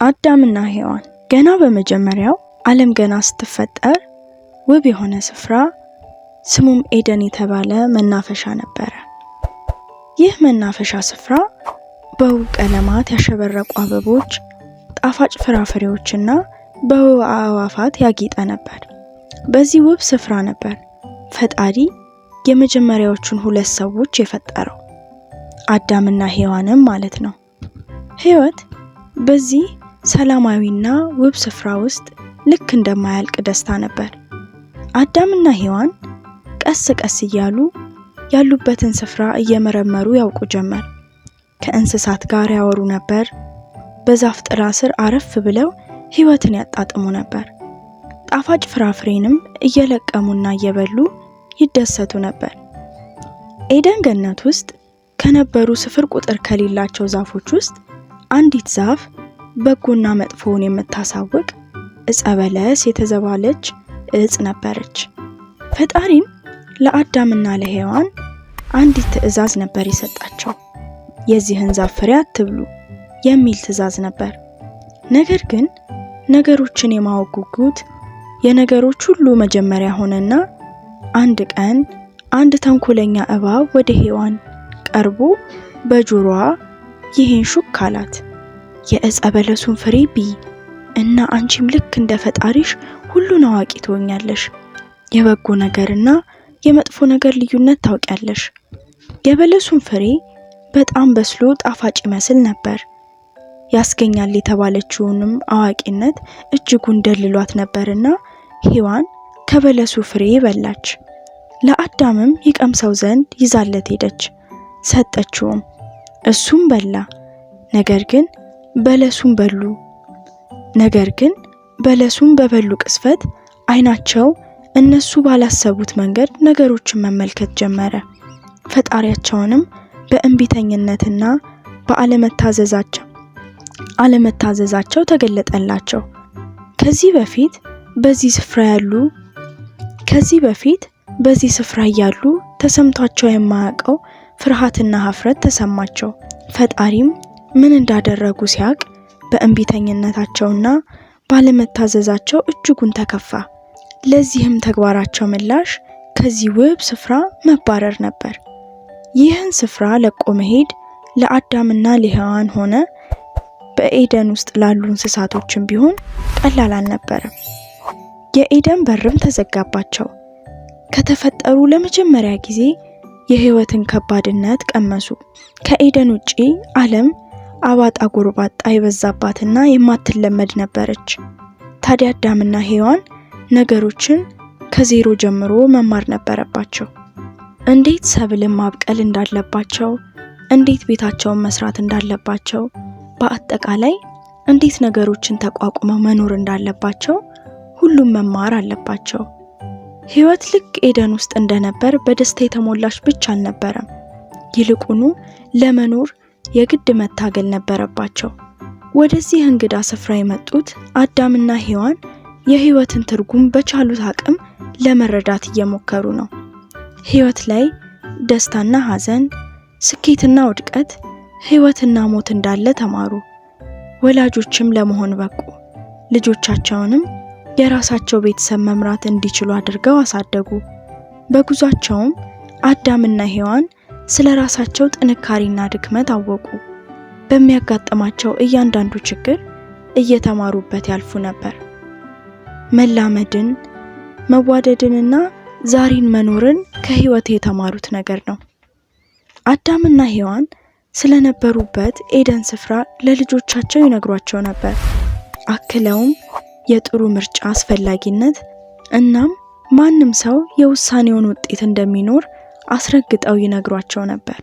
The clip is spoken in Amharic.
አዳምና ሔዋን ገና በመጀመሪያው ዓለም ገና ስትፈጠር ውብ የሆነ ስፍራ ስሙም ኤደን የተባለ መናፈሻ ነበረ። ይህ መናፈሻ ስፍራ በውብ ቀለማት ያሸበረቁ አበቦች፣ ጣፋጭ ፍራፍሬዎችና በውብ አዕዋፋት ያጌጠ ነበር። በዚህ ውብ ስፍራ ነበር ፈጣሪ የመጀመሪያዎቹን ሁለት ሰዎች የፈጠረው፣ አዳምና ሔዋንም ማለት ነው። ሕይወት በዚህ ሰላማዊና ውብ ስፍራ ውስጥ ልክ እንደማያልቅ ደስታ ነበር። አዳምና ሔዋን ቀስ ቀስ እያሉ ያሉበትን ስፍራ እየመረመሩ ያውቁ ጀመር። ከእንስሳት ጋር ያወሩ ነበር። በዛፍ ጥላ ስር አረፍ ብለው ሕይወትን ያጣጥሙ ነበር። ጣፋጭ ፍራፍሬንም እየለቀሙና እየበሉ ይደሰቱ ነበር። ኤደን ገነት ውስጥ ከነበሩ ስፍር ቁጥር ከሌላቸው ዛፎች ውስጥ አንዲት ዛፍ በጎና መጥፎውን የምታሳውቅ ዕፀ በለስ የተባለች እጽ ነበረች። ፈጣሪም ለአዳምና ለሔዋን አንዲት ትዕዛዝ ነበር የሰጣቸው። የዚህን ዛፍ ፍሬ አትብሉ የሚል ትዕዛዝ ነበር። ነገር ግን ነገሮችን የማወቅ ጉጉት የነገሮች ሁሉ መጀመሪያ ሆነና አንድ ቀን አንድ ተንኮለኛ እባብ ወደ ሔዋን ቀርቦ በጆሮዋ ይህን ሹክ አላት። የዕፀ በለሱን ፍሬ ብይ እና አንቺም ልክ እንደ ፈጣሪሽ ሁሉን አዋቂ ትሆኛለሽ። የበጎ ነገርና የመጥፎ ነገር ልዩነት ታውቂያለሽ። የበለሱን ፍሬ በጣም በስሎ ጣፋጭ ይመስል ነበር። ያስገኛል የተባለችውንም አዋቂነት እጅጉን ደልሏት ነበርና ሔዋን ከበለሱ ፍሬ በላች። ለአዳምም ይቀምሰው ዘንድ ይዛለት ሄደች፣ ሰጠችውም። እሱም በላ። ነገር ግን በለሱን በሉ። ነገር ግን በለሱን በበሉ ቅስፈት ዓይናቸው እነሱ ባላሰቡት መንገድ ነገሮችን መመልከት ጀመረ። ፈጣሪያቸውንም በእንቢተኝነትና በአለመታዘዛቸው አለመታዘዛቸው ተገለጠላቸው። ከዚህ በፊት በዚህ ስፍራ ያሉ ከዚህ በፊት በዚህ ስፍራ እያሉ ተሰምቷቸው የማያውቀው ፍርሃትና ሀፍረት ተሰማቸው። ፈጣሪም ምን እንዳደረጉ ሲያውቅ በእንቢተኝነታቸውና ባለመታዘዛቸው እጅጉን ተከፋ። ለዚህም ተግባራቸው ምላሽ ከዚህ ውብ ስፍራ መባረር ነበር። ይህን ስፍራ ለቆ መሄድ ለአዳምና ለሔዋን ሆነ በኤደን ውስጥ ላሉ እንስሳቶችም ቢሆን ቀላል አልነበረም። የኤደን በርም ተዘጋባቸው። ከተፈጠሩ ለመጀመሪያ ጊዜ የሕይወትን ከባድነት ቀመሱ። ከኤደን ውጪ ዓለም አባጣ ጎርባጣ የበዛባትና የማትለመድ ነበረች። ታዲያ አዳምና ሔዋን ነገሮችን ከዜሮ ጀምሮ መማር ነበረባቸው። እንዴት ሰብልን ማብቀል እንዳለባቸው፣ እንዴት ቤታቸውን መስራት እንዳለባቸው፣ በአጠቃላይ እንዴት ነገሮችን ተቋቁመው መኖር እንዳለባቸው ሁሉም መማር አለባቸው። ሕይወት ልክ ኤደን ውስጥ እንደነበር በደስታ የተሞላች ብቻ አልነበረም። ይልቁኑ ለመኖር የግድ መታገል ነበረባቸው። ወደዚህ እንግዳ ስፍራ የመጡት አዳምና ሔዋን የሕይወትን ትርጉም በቻሉት አቅም ለመረዳት እየሞከሩ ነው። ሕይወት ላይ ደስታና ሐዘን፣ ስኬትና ውድቀት፣ ሕይወትና ሞት እንዳለ ተማሩ። ወላጆችም ለመሆን በቁ። ልጆቻቸውንም የራሳቸው ቤተሰብ መምራት እንዲችሉ አድርገው አሳደጉ። በጉዟቸውም አዳምና ሔዋን ስለ ራሳቸው ጥንካሬና ድክመት አወቁ። በሚያጋጥማቸው እያንዳንዱ ችግር እየተማሩበት ያልፉ ነበር። መላመድን፣ መዋደድንና ዛሬን መኖርን ከሕይወት የተማሩት ነገር ነው። አዳምና ሔዋን ስለነበሩበት ኤደን ስፍራ ለልጆቻቸው ይነግሯቸው ነበር። አክለውም የጥሩ ምርጫ አስፈላጊነት እናም ማንም ሰው የውሳኔውን ውጤት እንደሚኖር አስረግጠው ይነግሯቸው ነበር።